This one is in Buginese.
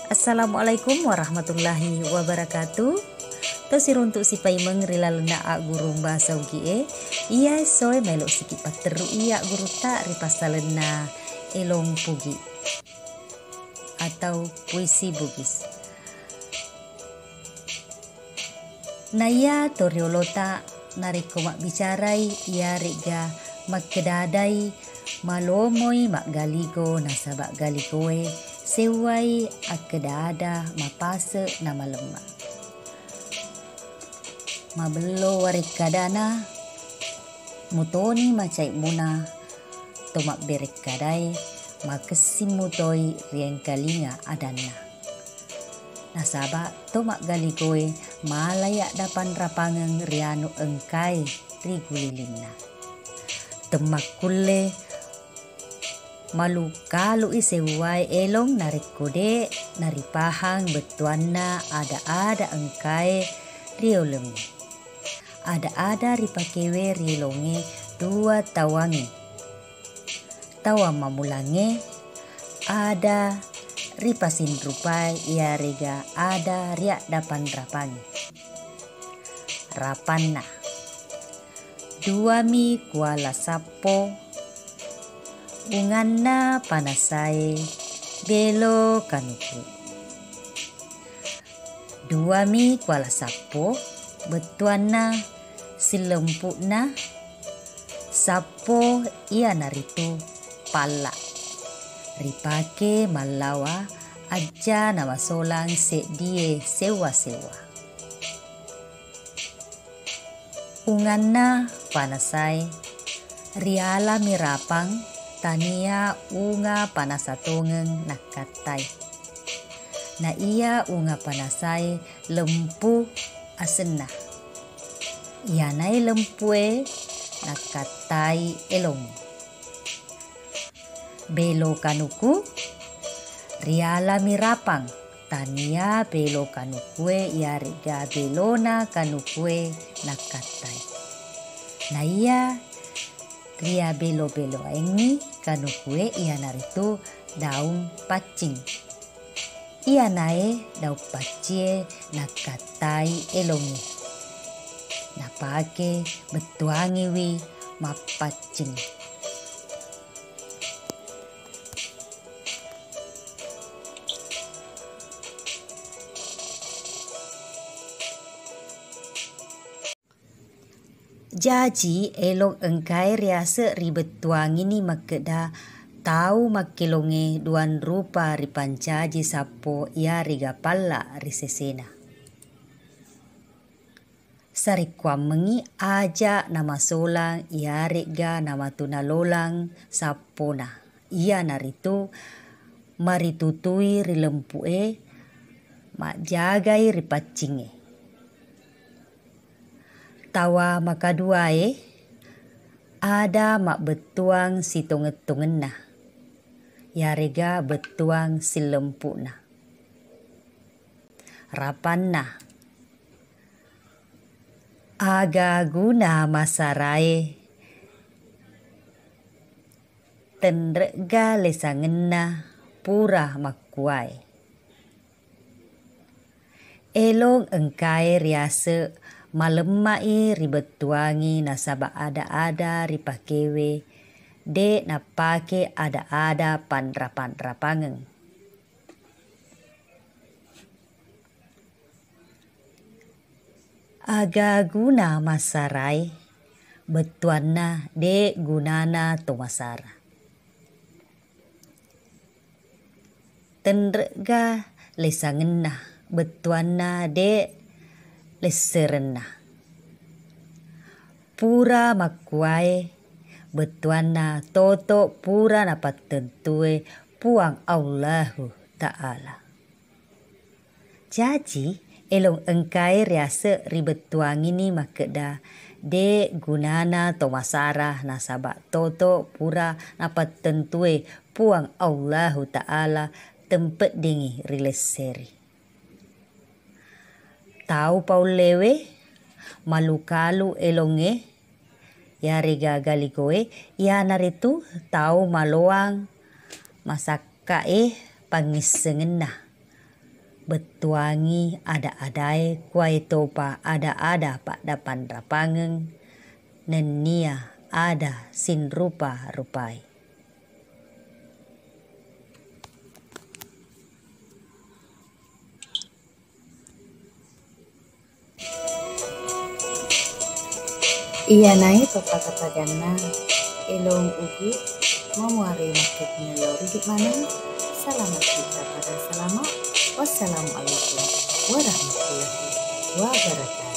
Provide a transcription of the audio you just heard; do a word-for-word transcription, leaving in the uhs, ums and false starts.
Assalamualaikum warahmatullahi wabarakatuh. To siruntu sipaimeng ri lalenna aggurung bahasa Ugie, iya essoe maelo siki patterui aggurutta ri passalenna elong Pugi atau puisi Bugis. Naiya to riolota narekko mabbicarai iyare'ga makkedadai malomoi maggaligo nasaba galigoe seuwai akkeda-ada mapase namalemma. Mabello warekkadana mutoni macai muna to mabberekkadae makessing mutoi riengkalinga adanna. Nasaba to maggaligoe malai addapang-rapangeng ri anu engkae ri gulilinna. Temmakkulle malukalui seuwae elong narekko de naripahang bettuanna ada-ada engkae riolengnge. Ada-ada ripakewe riolongnge dua tawangnge. Tawang mammulangnge ada ripasinrupai iyarega ada riaddapang-rapangnge. Rapanna. Duami kuala sappo, unganna panasae belo kanuku. Duami kuala sappo, bettuanna sillempu'na sappo iyanaritu palla. Ripake mallawa ajja namasolang seddie sewwa-sewwa. Unganna panasae rialami rapang tania unga panasa tongeng nakkattai. Na iya unga panasae lempu asenna. Iyanae lempue nakkattai elong. Belo kanuku rialami rapang, tania belo kanukue iyare'ga belona kanukue nakkattai. Naiya riabelo-beloengngi kanukue iyanaritu daung paccing. Iyanae daung paccie nakkattai elongnge. Napake bettuangiwi mappaccing. Jaji, elong engkae riaseng ribettuangini makkeda tau makkelongnge duang rupa ripancaji sappo iyarega palla ri sesena. Sarekkuammengngi aja namasolang iyare'ga namatuna-lolang sappona, iyanaritu maritutui ri lempu'e, majjagai ri paccingnge. Tawa makaduae ada mabbettuang sitongeng-tongenna, yarega bettuang sillempu'na. Rapanna, aga guna masarae tenre'ga lesangenna pura makkuae. Elong engkae riaseng malemma'i ribettuangi nasaba ada-ada ripakewe de nappake ada-ada panrapang-rapangeng. Aga guna masarae, bettuanna de gunana to masara. Tenre'ga lesangenna, bettuanna de lesserenna. Pura makkuae, bettuanna toto pura napattentue Puang Allahu Ta'ala. Jaji, elong engkae riaseng ribettuangini makkeda de gunana to masara nasaba toto pura napattentue Puang Allahu Ta'ala tempeddingngi ri lesseri. Tau paullewe malukalu elongnge yarega galigoe, iyanaritu tau maloang masakka'e pangngissengenna. Bettuangi ada-adaé, kuwaétopa ada-ada paddapanrapangeng nenniya ada sinrupa-rupai. Iyanaé to pata-pajanna, élong Ugi, mamuaré makkekkumello ridi maneng. Salama' cita pada salama'. Wassalamualaikum warahmatullahi wabarakatuh.